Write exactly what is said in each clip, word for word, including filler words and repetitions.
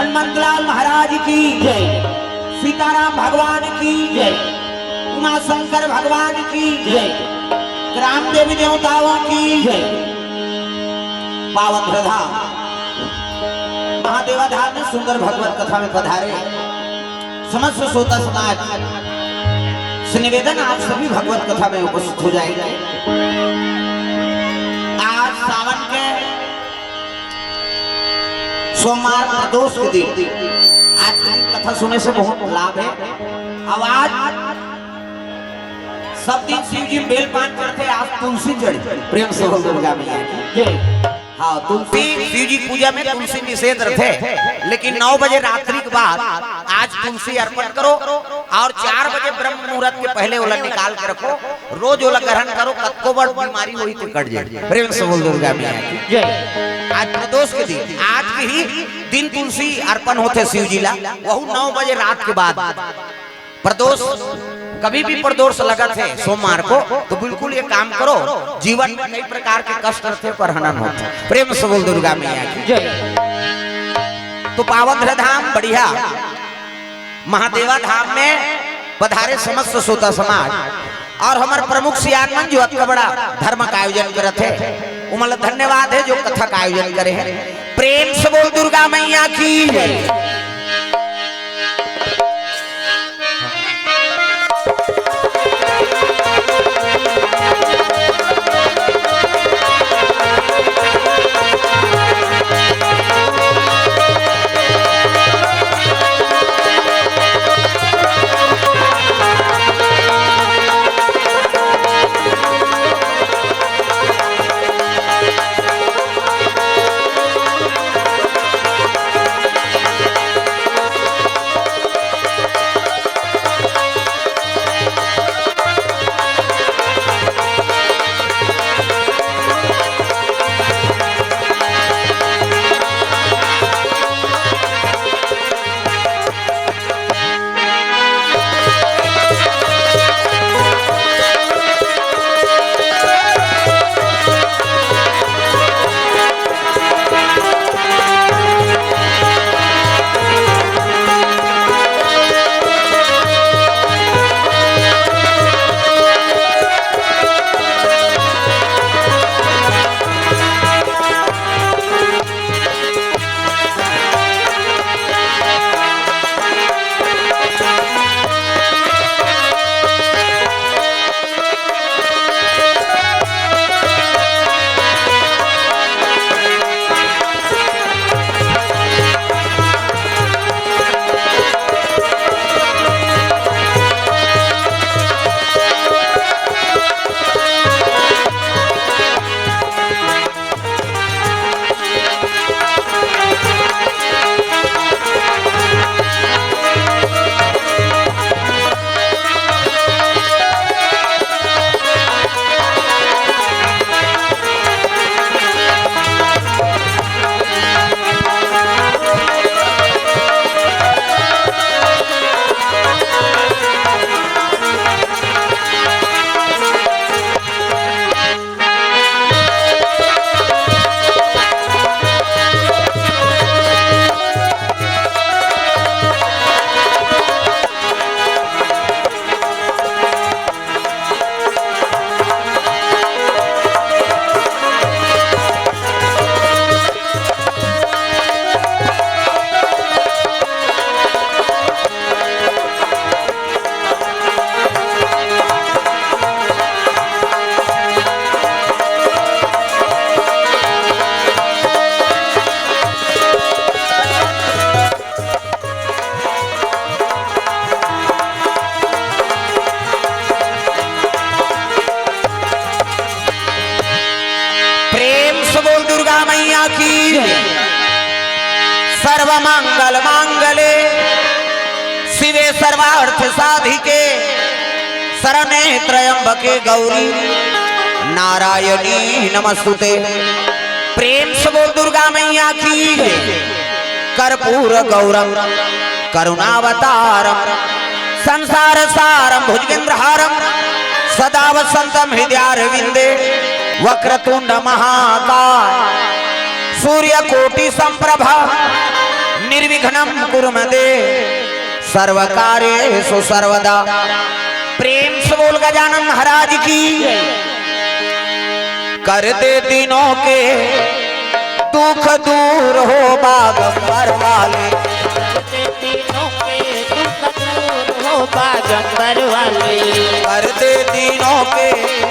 हनुमंतलाल महाराज की जय। सीताराम भगवान की जय। उमा शंकर भगवान की जय। ग्राम देवी देवताओं की जय। पावन धाम महादेवा धाम में सुंदर भगवत कथा में पधारे समस्त श्रोता समाज से निवेदन, आप सभी भगवत कथा में उपस्थित हो जाएंगे। आज सावन के सोमवार प्रदोष के दिन आज की कथा सुनने से बहुत लाभ है। अब आज सब दिन शिव जी बेल पान चढ़ते, आज तुलसी चढ़ी। प्रेम से बोल दुर्गा मैया की जय। हाँ, तुलसी, शिव जी पूजा में तुलसी निषेध रथे, लेकिन नौ बजे रात्रि के बाद आज तुलसी अर्पण करो और चार बजे ब्रह्म मुहूर्त के पहले ओला निकाल के रखो, रोज ओला ग्रहण करो, कतको बड़ बीमारी होही ते कट जाए। प्रेम से बोल दुर्गा मैया की जय। आज प्रदोष के दिन, आज के ही दिन तुलसी अर्पण होथे शिव जी ला, वहू नौ बजे रात के बाद। प्रदोष, कभी भी प्रदोष लगत है सोमवार को, तो बिल्कुल ये काम करो, जीवन में कई प्रकार के कष्ट रहते पर हनन होते। प्रेम से बोल दुर्गा मैया की जय। तो पावन धाम बढ़िया महादेवा धाम में पधारे समस्त श्रोता समाज और हमर प्रमुख सियान मन जो अतका बड़ा धर्म का आयोजन करत है, उमन ला धन्यवाद है जो कथा का आयोजन करे हैं। प्रेम से बोल दुर्गा मैया की। प्रेम से बोल दुर्गा मैया की। सर्व मंगल मांगले शिवे सर्वार्थ साधिके शरणे त्र्यंबके गौरी नारायणी नमस्तुते। प्रेम से बोल दुर्गा मैया की। कर्पूर गौरम करुणावतारम संसार सारम भुजगेंद्रहारम सदा वसंतम हृदयारविंदे। वक्रतुंड महाकाय सूर्य कोटि संप्रभा निर्विघ्नं कुरु मे देव सर्वकार्येषु सर्वदा। प्रेम से बोल गजानन महाराज की। कर दे दीनों के दुख दूर हो बागंबर वाले। कर दे दीनों के दुख दूर हो बागंबर वाले। कर दे दीनों के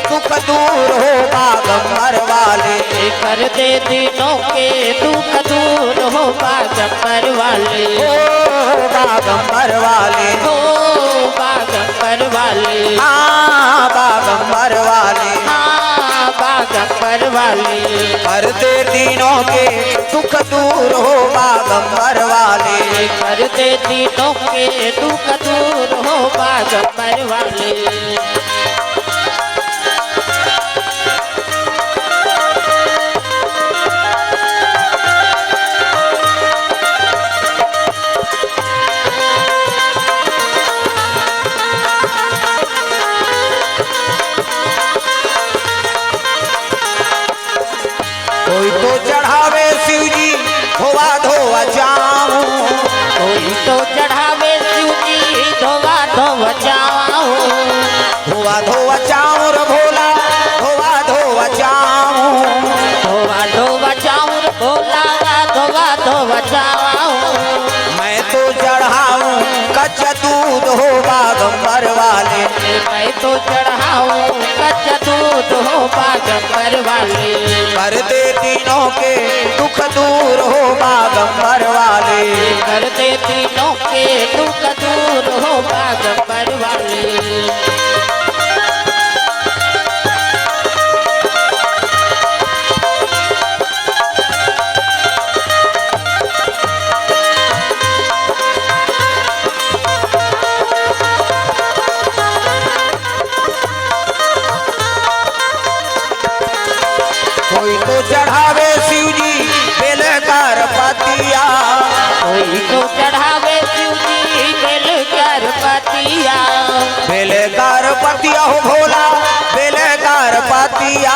दुख दूर हो बागंबर वाले। कर दे दीनों के दुख दूर हो बागंबर वाले। हो बागंबर वाले। हो बागंबर वाले। हाँ, बागंबर वाले। हाँ, बागंबर वाले। कर दे दीनों के दुख दूर हो बागंबर वाले। कर दे दीनों के दुख दूर हो बागंबर वाले। कोई तो चढ़ावे शिव जी धोवा धोवा जाऊं। कोई तो चढ़ावे शिव जी धोवा धोवा जाऊं। धोवा धोवा जाऊं रे भोला, धोवा धोवा जाऊं। धोवा धोवा जाऊं रे भोला, धोवा धोवा जाऊं। मैं तो चढ़ाऊं कच्चा दूध हो बागंबर वाले। मैं तो चढ़ाऊं कच्चा दूध हो बागंबर वाले। कर दे तीनों के दुख दूर हो बागंबर वाले। कर दे तीनों के दुख दूर हो बागंबर वाले। कोई तो चढ़ावे शिव जी बेल कर पतिया। कोई तो चढ़ावे शिव जी बेल कर पतिया। बेल कर पतिया हो भोला, बेल कर पतिया।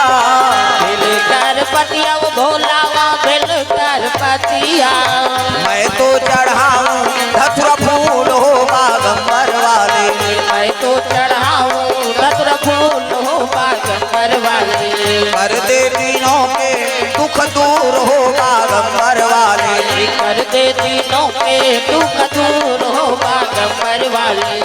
बेल कर पतिया हो भोला, बेल कर पतिया। मैं तो चढ़ाऊं धतुरा फूल हो बागंबर वाले। मैं तो चढ़ाऊं धतुरा फूल हो बागंबर वाले। कर दे तीनों के दुख दूर हो बागंबर वाले। कर दे तीनों के दुख दूर हो बागंबर वाले।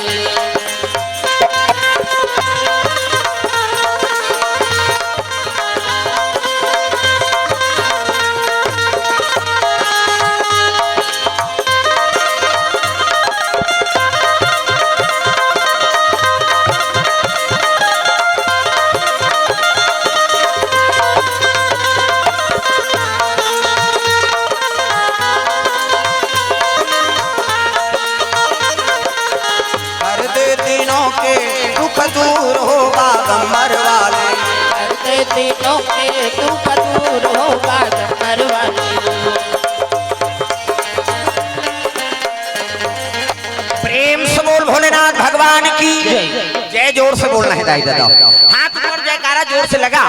कर दे तीनों के दुख दूर हो बागंबर वाले। कर दे तीनों के दुख दूर हो बागंबर वाले। प्रेम से बोल भोलेनाथ भगवान की जय। जय। जोर से बोलना है दाई दादा। हाथ ऊपर, जयकारा जोर से लगा।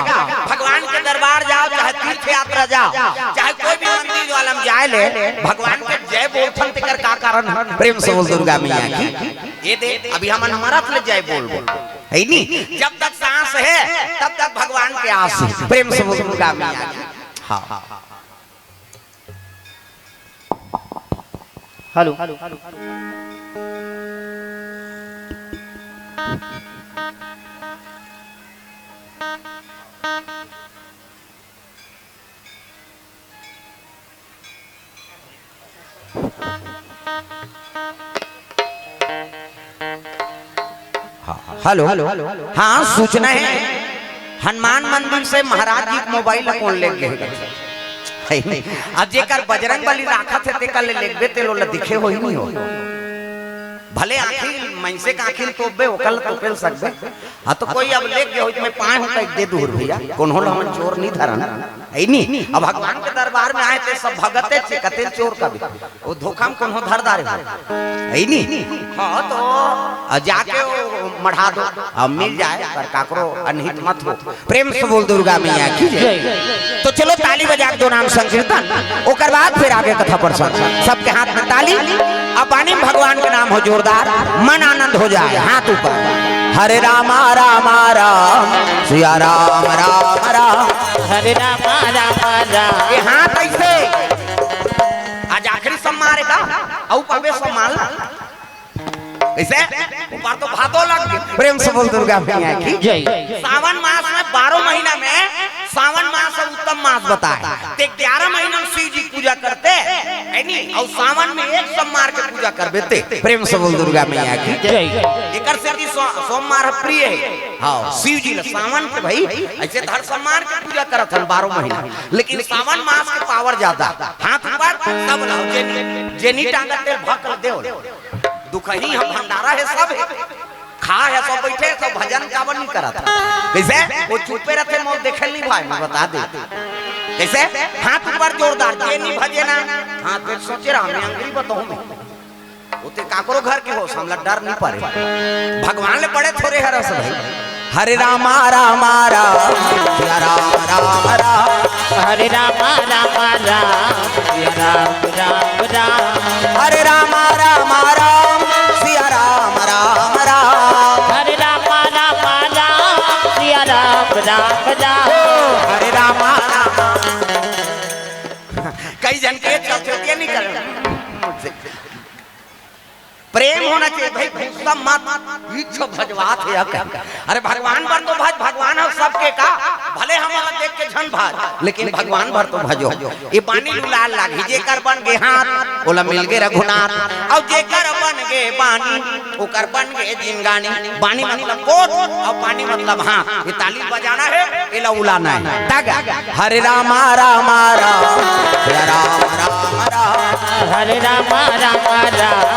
भगवान के दरबार जाओ, चाहे तीर्थ यात्रा जाओ, चाहे कोई भी मंदिर वाला में जाए ले, भगवान के जय बोलथन, तेकर का कारण है? प्रेम से बोल दुर्गा मैया की। ये दे, अभी हमन हमारा ले जय बोल बोल, है नी? जब तक सांस है, तब तक भगवान के आस है। प्रेम से बोल दुर्गा मैया की। हाँ। हेलो। हाँ, हेलो। हाँ, सूचना है, हनुमान मंदिर से महाराज जी के मोबाइल ला कोन लेग गे हे? अब जेकर बजरंग बली राखत हे, तेकर ले लेगबे, तेल ओला दिखे होही नहीं हो। भले आँखी, मइनसे के आँखी ल तोपबे, ओकर ल तोपे ल सकबे। हाँ, तो कोई अब लेग गे होही, त मैं पाए हूँ कहि दे दूर भैया, कोनो ल हमन चोर नहीं धरन। है नी? अब भगवान के दरबार में आए थे सब भगते चे, कते चोर का भी। वो धोखा में कोनो धर दारे हो। है नी? हाँ, तो आ जाके वो मढ़ा दो, अब मिल जाए, पर काकरो अनहित मत हो। प्रेम से बोल दुर्गा मैया की जय। जय। तो चलो ताली बजा के दो नाम संकीर्तन, ओकर बाद फिर आगे कथा प्रसंग। सबके हाथ में ताली, अब बानी में भगवान के नाम हो जोरदार, मन आनंद हो जाए। हाथ ऊपर। हरे रामा रामा राम, सिया राम राम राम। हरे रामा रामा राम। ये हाथ ऐसे। आज आखिरी सम्मार है का? अउ पाबे सम्मान ला। कैसे? ऊपर तो भादो लग गए। प्रेम से बोल दुर्गा मैया की। जय। सावन मास में, बारह महीना में सावन मास अउ उत्तम मास बताए। ते ग्यारह महीना में शिव जी पूजा करते, है नी? अउ सावन में एक सोमवार के पूजा करबे ते। प्रेम से बोल दुर्गा मैया की। जय। एकर से कि सो-, सोमवार प्रिय है। हाँ, शिव जी ला सावन के भाई, ऐसे हर सोमवार के पूजा करत हन बारह महीना, लेकिन सावन मास के पावर ज्यादा। हाथ ऊपर, सब लाओ, जेनी, जेनी टांगत तेल भक देव। दुखही हम भंडारा है सब है। खा है सब बैठे, सब भजन काबर नहीं करत। कैसे? वो चुप्पे रहते, मोर देखे नहीं भाई, मैं बता दे। कैसे? हाथ ऊपर जोरदार, जे नहीं भजे ना। हाँ, फिर सोचे रहा, मैं अंग्री बताऊँ मैं। वो ते काकरो घर के हो, हमला डर नहीं पड़े। भगवान ले पड़े थोड़े हरस भाई। हरे रामा रामा राम, सिया राम राम राम। हरे रामा रामा राम, सिया राम राम राम। हरे रामा रामा राम, सिया राम राम राम। हरे रामा रामा राम, सिया राम राम राम। हरे रामा रामा। कई जन के चलते ये नहीं कर। प्रेम होना चाहिए भाई, गुस्सा मत, इच्छा भजवात है या क्या? अरे भगवान बर तो भज, भगवान है सबके का, भले हमारा देख के झन भज, लेकिन भगवान बर तो भजो। ये बानी लुलाल लागी, जेकर बन गे हाथ, ओला मिल गे रघुनाथ, अउ जेकर बन गे बानी, ओकर बन गे जिनगानी। बानी मतलब कोट, अउ पानी मतलब हाथ। ये ताली बजाना है, एला उलाना है। तागा। हरे रामा रामा राम, सिया राम राम राम। हरे रामा रामा राम,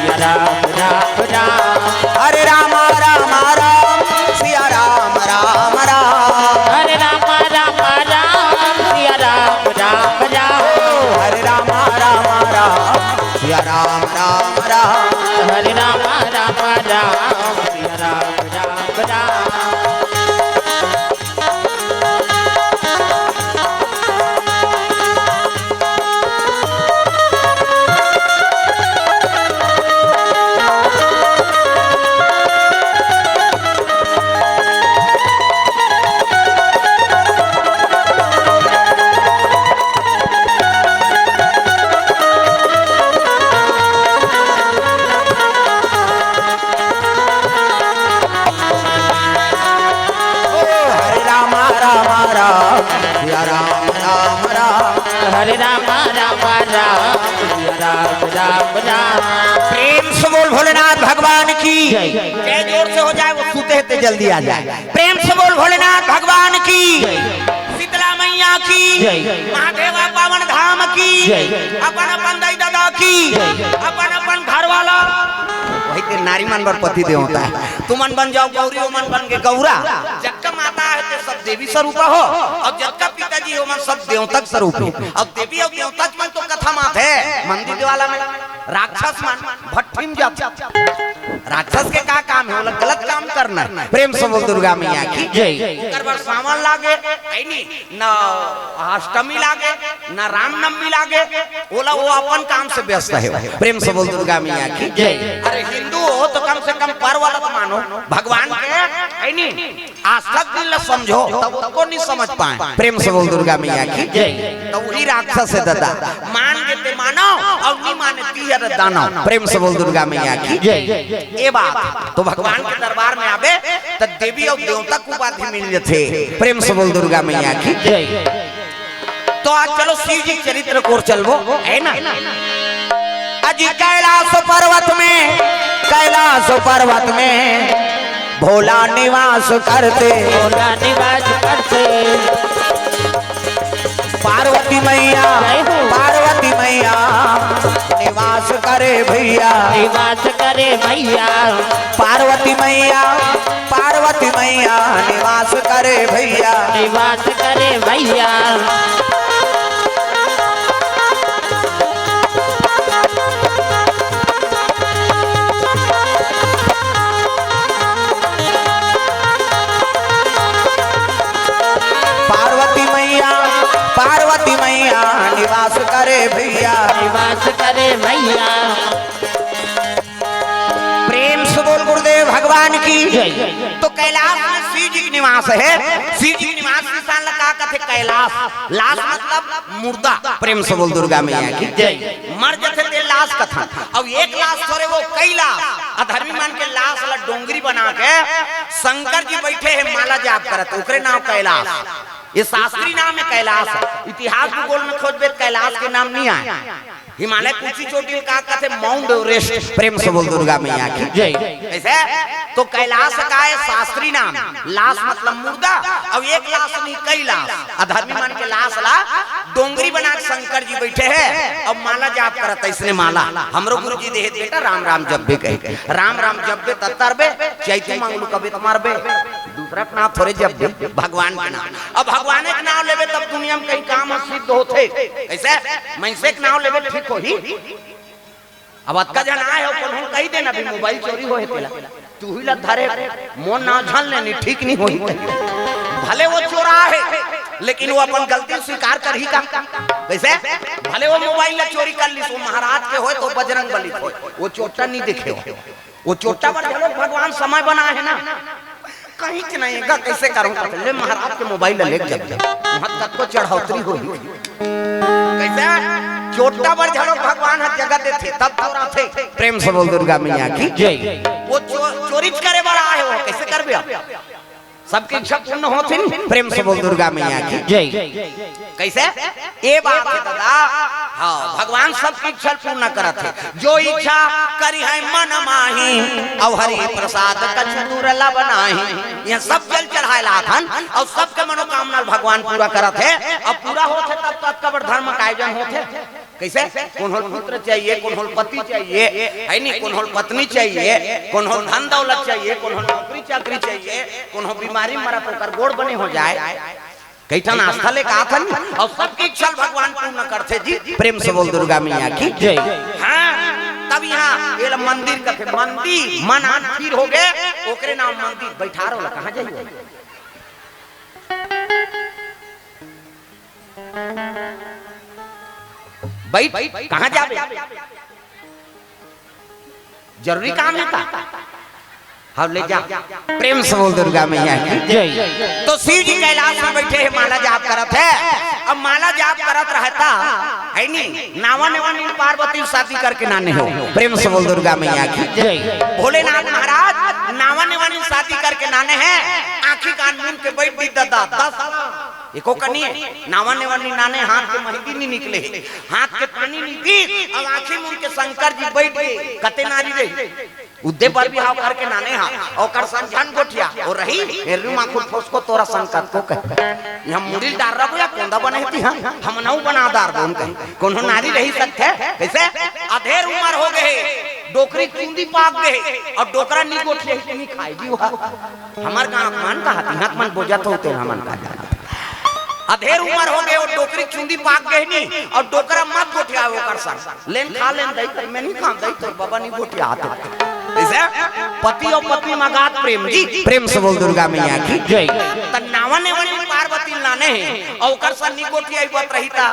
सिया राम राम राम। हरे रामा रामा राम, सिया राम राम राम। हरे रामा रामा राम, सिया राम राम राम। हरे रामा रामा राम, सिया राम राम राम। हरे रामा रामा राम, सिया राम राम राम। ओ हरे रामा रामा राम, सिया राम राम राम। हरे रामा रामा राम, सिया राम राम राम। प्रेम से बोल भोलेनाथ भगवान की जय। जय जोर से हो जाए, वो सुते हैं ते जल्दी आ जाए। प्रेम से बोल भोलेनाथ भगवान की, शीतला मैया की, जय। महादेवा पावन धाम की, जय। अपन अपन दाई दादा की, जय। अपन अपन घर वाला, वही के नारी मन बर पति देवता है। तुमन बन जाओ गौरी, ओमन बन के गौरा। जतका माता है ते सब देवी स्वरूप हो, अउ जतका पिताजी हो, ओमन सब देवतक स्वरूप हो। अउ देवी अउ देवतक मन तो कथा मात है मंदिर वाला में। राक्षस मन भट्ठी में जात। राक्षस के का काम है? ओला गलत काम करना है। प्रेम से बोल दुर्गा मैया की जय। ओकर बर सावन लागे, है नी? न अष्टमी लागे, न रामनवमी लागे, ओला वो अपन काम से व्यस्त है। प्रेम से बोल दुर्गा मैया की जय। अरे हिंदू हो तो कम से कम पर्व अलग मानो, भगवान के, है नी? आज तक दिल ल समझो, तब उसको नहीं समझ पाए। प्रेम से बोल दुर्गा मैया की जय। तो वही राक्षस है दादा, मान के ते मानो अउ नहीं माने ती हर दानो। प्रेम से बोल दुर्गा मैया की जय। ए बात तो भगवान के दरबार में आबे त देवी अउ देवता के उपाधि मिल जथे। प्रेम से बोल दुर्गा मैया की जय। तो आज चलो शिव जी चरित्र को ओर चलबो, है ना? अजी कैलाश पर्वत में, कैलाश पर्वत में भोला निवास करते। भोला निवास करते। पार्वती मैया, जय हो। पार्वती मैया निवास करे भैया। निवास करे भैया। पार्वती मैया, पार्वती मैया निवास करे भैया। निवास करे भैया। पार्वती मैया, पार्वती मैया निवास करे भैया। निवास करे भैया। प्रेम से बोल गुरुदेव भगवान की। जय। तो कैलाश में शिव जी के निवास हे। शिव जी के निवास के स्थान ला का कथे? कैलाश। लाश मतलब मुर्दा। प्रेम से बोल दुर्गा मैया की। जय। मर जथे ते लाश कथन। अब एक लाश थोरे, वो कई लाश। अधर्मी मन के लाश ला डोंगरी बना के शंकर जी बैठे हे माला जाप करत, ओकरे नाम कैलाश। ये शास्त्री नाम हे कैलाश। इतिहास भूगोल में खोजबे त कैलाश के नाम नहीं आए। हिमालय के ऊंची चोटी ल का कथे? Mount Everest. प्रेम से बोल दुर्गा मैया की। जय। कैसे? तो कैलाश का हे शास्त्री नाम, लाश मतलब मुर्दा, अब एक लाश नहीं कई लाश, अधर्मी मन के लाश ला डोंगरी बना के शंकर जी बैठे हे, अब माला जाप करत अइसने माला। हमरो गुरु जी देहे बेटा राम राम जपबे कहे, राम राम जपबे त तरबे, चैती मंगलू कबे त मरबे। दूसरा के नाम थोरे जपबे, भगवान के नाम। अब भगवान के नाम लेबे तब दुनिया में कहीं काम सिद्ध होथे। कैसे? मनसे के नाम लेबे ठीक होही। अब अतका झन आए हो, कोनो कहि देना भी मोबाइल चोरी होहे तेला, तू ही ला धरे, मोर नाम झन लेनी, ठीक नहीं होही। भले वो चोरा हे, लेकिन वो अपन गलती स्वीकार करही का? कैसे? भले वो मोबाइल ला चोरी कर लिस, वो महाराज के होय तो बजरंग बली के होय, वो चोट्टा नहीं देखे हो। वो चोट्टा बर घलो भगवान समय बनाए हे ना। कहीं के नहीं गा, कैसे करूं? ले महाराज के मोबाइल ले जब वहां तक को चढ़ौतरी होही। कैसे? चोट्टा बर घलो भगवान ह जगह देथे, तब चोराथे। प्रेम से बोल दुर्गा मैया की। जय। वो चो-, चोरी करे बर आए हो, कैसे करबे आप? सबके इच्छा पूर्ण होथे नी। प्रेम से बोल दुर्गा मैया की। जय। कैसे? ए बात हे दादा। हाँ, भगवान सबके इच्छा पूर्ण करत हे। जो इच्छा करिहैं मन माही, अउ हरि प्रसाद कछु दुर्लभ नाही। ये सब जल चढ़ाए ला आथन, अउ सबके मनोकामना भगवान पूरा करत हे। अब पूरा होथे तब तो अतका बड़ धर्म का आयोजन होथे। कैसे? कोनो ल पुत्र चाहिए, कोनो ल पति चाहिए, हे नी, कोनो ल पत्नी चाहिए, कोनो ल धन दौलत चाहिए, कोनो ल नौकरी चाकरी चाहिए, कोनो बीमारी मरत ओकर गोड़ बने हो जाए। कई ठन आस्था ले का थन, अउ सबके इच्छा ल भगवान पूर्ण करथे जी। प्रेम से बोल दुर्गा मैया की। जय। हाँ, तब यहाँ ये ला मंदिर कथे, मंदिर, मन आन फिर हो गए, ओकरे नाम मंदिर। बैठा रहो ला, कहाँ जाइए? बैठ, कहाँ जाबे? जरूरी काम हे का? हाँ, ले जा। प्रेम से बोल दुर्गा मैया की। जय। तो शिव जी कैलाश में बैठे हे, माला जाप करत हे। अब माला जाप करत रहता, हे नी, नावा नेवानी पार्वती शादी करके नाने हो। प्रेम से बोल दुर्गा मैया की। जय। भोलेनाथ महाराज नावा नेवानी शादी करके नाने हे। आँखी कान मूंद के बैठ दी दादा, दस एको कनी नावा नेवानी नाने, हाथ के मेहंदी नी निकले हे, हाथ के पानी नी पी, अब आँखी मूंद के शंकर जी बैठ गए, कते नारी रही। उद्दे बर बिहाव करके नाने हा, ओकर संग झन गोठिया, ओ रही, हेरलू माखुर फोसको तोरा संग कतको कहे। यहाँ मुड़ी ल डार रखो या कोंदा बने हती, हाँ, हम नऊ बना डार बोन कहे। कोनो नारी रही सकथे, कैसे? अधेर उमर हो गए, डोकरी चुंदी पाक गए, अउ डोकरा नी गोठिया, नी खाएगी वो। हमर गाँव मन कहा, तिहाँ मन बोजत होते, हमन का जाना। अधेर उमर हो गए, अउ डोकरी चुंदी पाक गए नी, अउ डोकरा मत गोठियावे ओकर संग। लेन खा लेन दई त मैं नहीं खाऊं दई, तोर बाबा नहीं गोठियात। ऐसे पति अउ पत्नी में अगाध प्रेम जी। प्रेम से बोल दुर्गा मैया की। जय। त नावा नेवानी पार्वती लाने हे, अउ ओकर संग नहीं गोठियाई बत रही ता,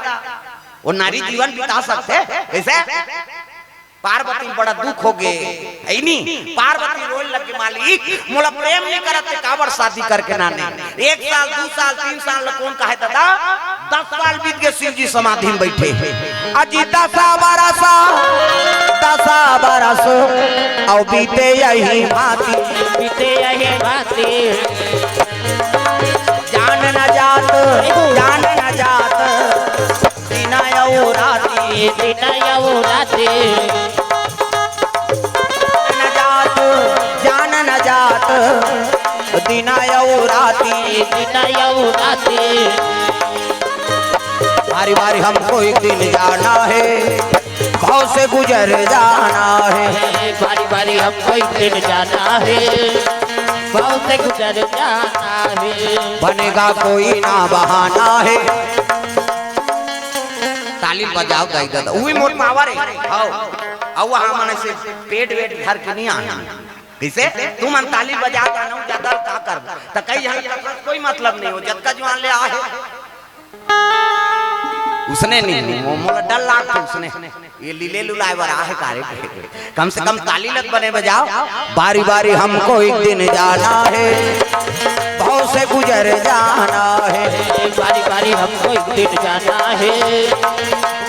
वो नारी जीवन बिता सकथे? ऐसे पार्वती बड़ा दुख हो गए, हे नी? पार्वती रोए लगे, मालिक, मोला प्रेम नहीं करत, ते काबर शादी करके नाने? एक साल, दू साल, तीन साल ल कोन कहे दादा? दस साल बीत गए, शिव जी समाधि में बैठे। अजी दसा बरसा, दसा बरस, अउ बीते यही भांति। बीते यही भांति। जान न जात, जान न जात, दिन अउ राति। दिन अउ राति। न जात, जान न जात, दिन अउ राति। दिन अउ राति। बारी बारी हमको एक दिन जाना है, भव से गुजर जाना है। बारी बारी हमको एक दिन जाना है, भव से गुजर जाना है। बनेगा कोई ना बहाना है। ताली बजाव दाई ददा, उही मोर पावर है। हव, अउ वहाँ मने से पेट वेट भर के नहीं आना। कइसे? तुमन ताली बजा जानव, ज्यादा का करबो? त कई झन के कोई मतलब नहीं हो, जतका जुवान ले आहे। उसने नहीं, वो मोला डर लागथे उसने। ये लीले लुलाए बर आहे कारे। कम से कम ताली लग बने बजाव। बारी बारी हमको एक दिन जाना है, भव से गुजर जाना है। बारी बारी हमको एक दिन जाना है,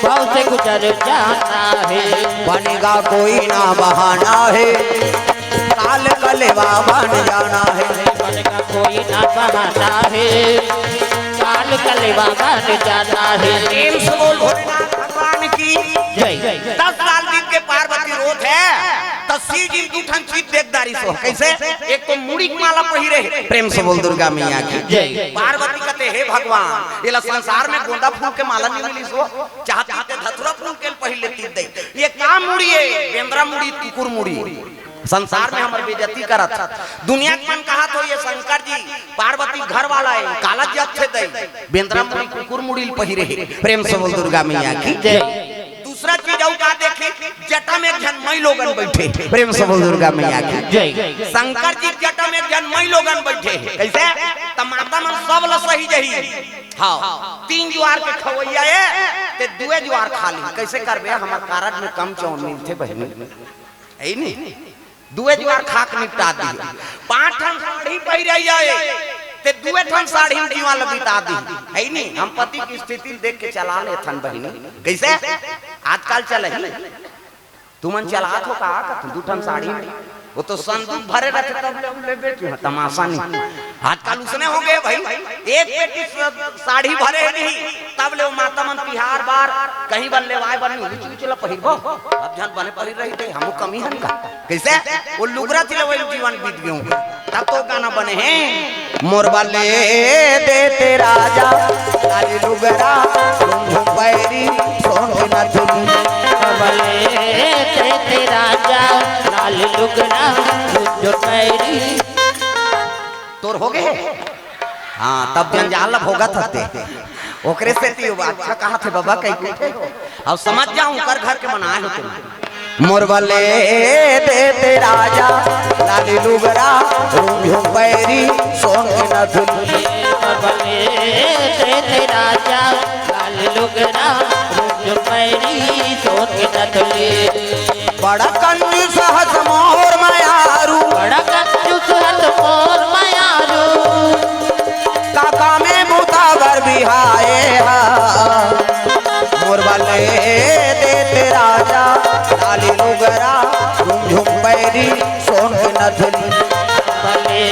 भव से गुजर जाना है। बनेगा कोई ना बहाना है, काल कलेवा बन जाना है। बनेगा कोई ना बहाना है, काल कलेवा बन जाना है। प्रेम से बोल भोलेनाथ भगवान की। जय। दस साल बीत के पार्वती रोत हे, त शिव जी दू ठन चीज देख डारिस हो। कइसे? एक तो मुड़ी के माला पहिरे हे। प्रेम से बोल दुर्गा मैया की। जय। पार्वती कथे, "हे भगवान, एला संसार में गोंदा फूल के माला नहीं मिलिस हो, चाहत ते धतुरा फूल के पहिर लेतिस दई। ये का मुड़ी हे? बेंदरा मुड़ी, कुकुर मुड़ी। संसार में हमर बेइज्जती करत हे। दुनिया के मन कहत हो, ये शंकर जी पार्वती घर वाला हे, काला जथे दई, बेंदरा मुड़ी, कुकुर मुड़ी ल पहिरे हे।" प्रेम से बोल दुर्गा मैया की। जय। दूसरा चीज अउ का देखी, जटा में एक झन मई लोगन बइठे। प्रेम से बोल दुर्गा मैया की। जय। शंकर जी जटा में एक झन मई लोगन बइठे। कइसे? त माता मन सब ल सही जही। हाँ, तीन जुवार के खवैया ए, ते दुए जुवार खा ली। कइसे करबे? हमर कारड में कम चाउर मिलथे बहिनी। हे नी? दुए जुवार खा के निपटा दी। पांच ठन साड़ी पहिरैया ए, ते दुए ठन साड़ी में जीवन ल बिता दी। हे नी? हम पति के स्थिति ल देख के चला लेथन बहिनी। कइसे? आजकल चलही। तुमन चलात हो का? कथन दू ठन साड़ी में। वो तो संदूक भरे रथे तब ले, ले बेटी, हाँ, तमाशा नहीं। आजकल उसने हो गए भाई, एक पेटी स-, साड़ी भरे नहीं, तब ले वो माता मन तिहार बार कहीं बर लेवाए बर नहीं, उच उच ला पहिरबो। अब झन बने पहिर रही थे, हमू कमी हन का? कइसे? वो लुगरा थी ले, वो जीवन बीत गयो। तब तो गाना बने हे, मोर बले देते राजा, लाली लुगरा, घुंघरू पैरी, सोन के नथुनी। बले देते राजा, लाली लुगरा, घुंघरू पैरी। तोर हो गए? हाँ, तब जंजाल ला भोगत हते। ओकरे सेती वो अच्छा कहत हे बाबा, कहीं कुछ हे। अब समझ जाओ, ओकर घर के बनाए हो तुम। मोर बले देते राजा, लाली लुगरा, रुंझुन पैरी, सोन के नथुनी। बले देते राजा, लाली लुगरा, रुंझुन पैरी, सोन के नथुनी। बड़ा कंजूस हस मोर मयारू। बड़ा कंजूस हस मोर मयारू। काका में बूता बर बिहाए हा। मोर बले देते राजा, लाली लुगरा, रुंझुन पैरी, सोन के नथुनी। बले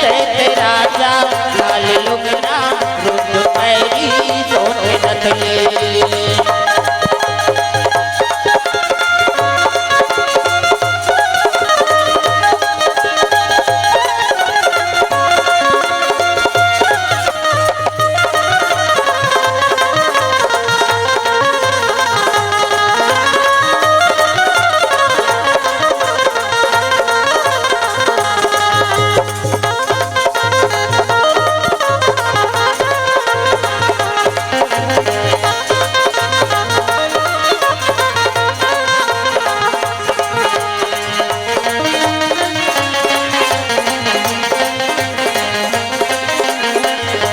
देते राजा, लाली लुगरा, रुंझुन पैरी, सोन के नथुनी।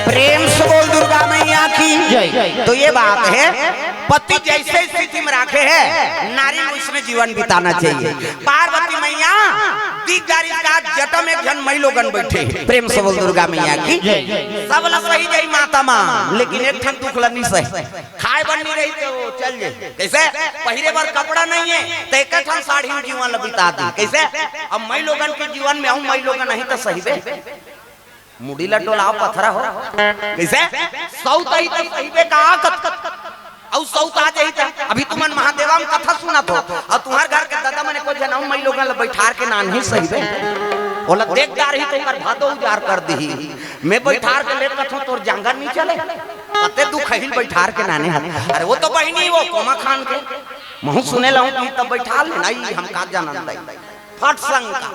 प्रेम से बोल दुर्गा मैया की। जय। तो ये बात है, पति जैसे स्थिति में रखे है, नारी को इसमें जीवन बिताना चाहिए। पार्वती मैया दिख डारिस का जटा में एक झन मई लोगन बैठे। प्रेम से बोल दुर्गा मैया की। जय। सब ला सही जाई माता माँ, लेकिन एक ठन दुख ला नहीं सही। खाए बर नहीं रही तो चल जाए। कैसे? पहिरे बर कपड़ा नहीं है, तो एक ठन साड़ी में जीवन ला बिता दी। कैसे? अब मई लोगन के जीवन में आऊं, मई लोगन नहीं तो सही बे। मुड़ी ला डोलाव पथरा हो। कैसे? सौत आई तो सही बे का कत, कत, कत। अउ सौत आ जाई त अभी तुमन महादेवा में कथा सुनत हो, अउ तुम्हार घर के दादा मने को जनम मई लोगन ला बैठार के नान ही सही बे। ओला देख डारही तो ओकर भादो उजार कर दीही। मैं बैठार के ले कथों तोर जांगर नहीं चले। कते दुख हिल बैठार के नाने हाथ। अरे वो तो बहिनी वो कोमा खान के। महू सुने लहूं कि तब बैठा ले, नहीं, हम का जानन दाई। फट संग का।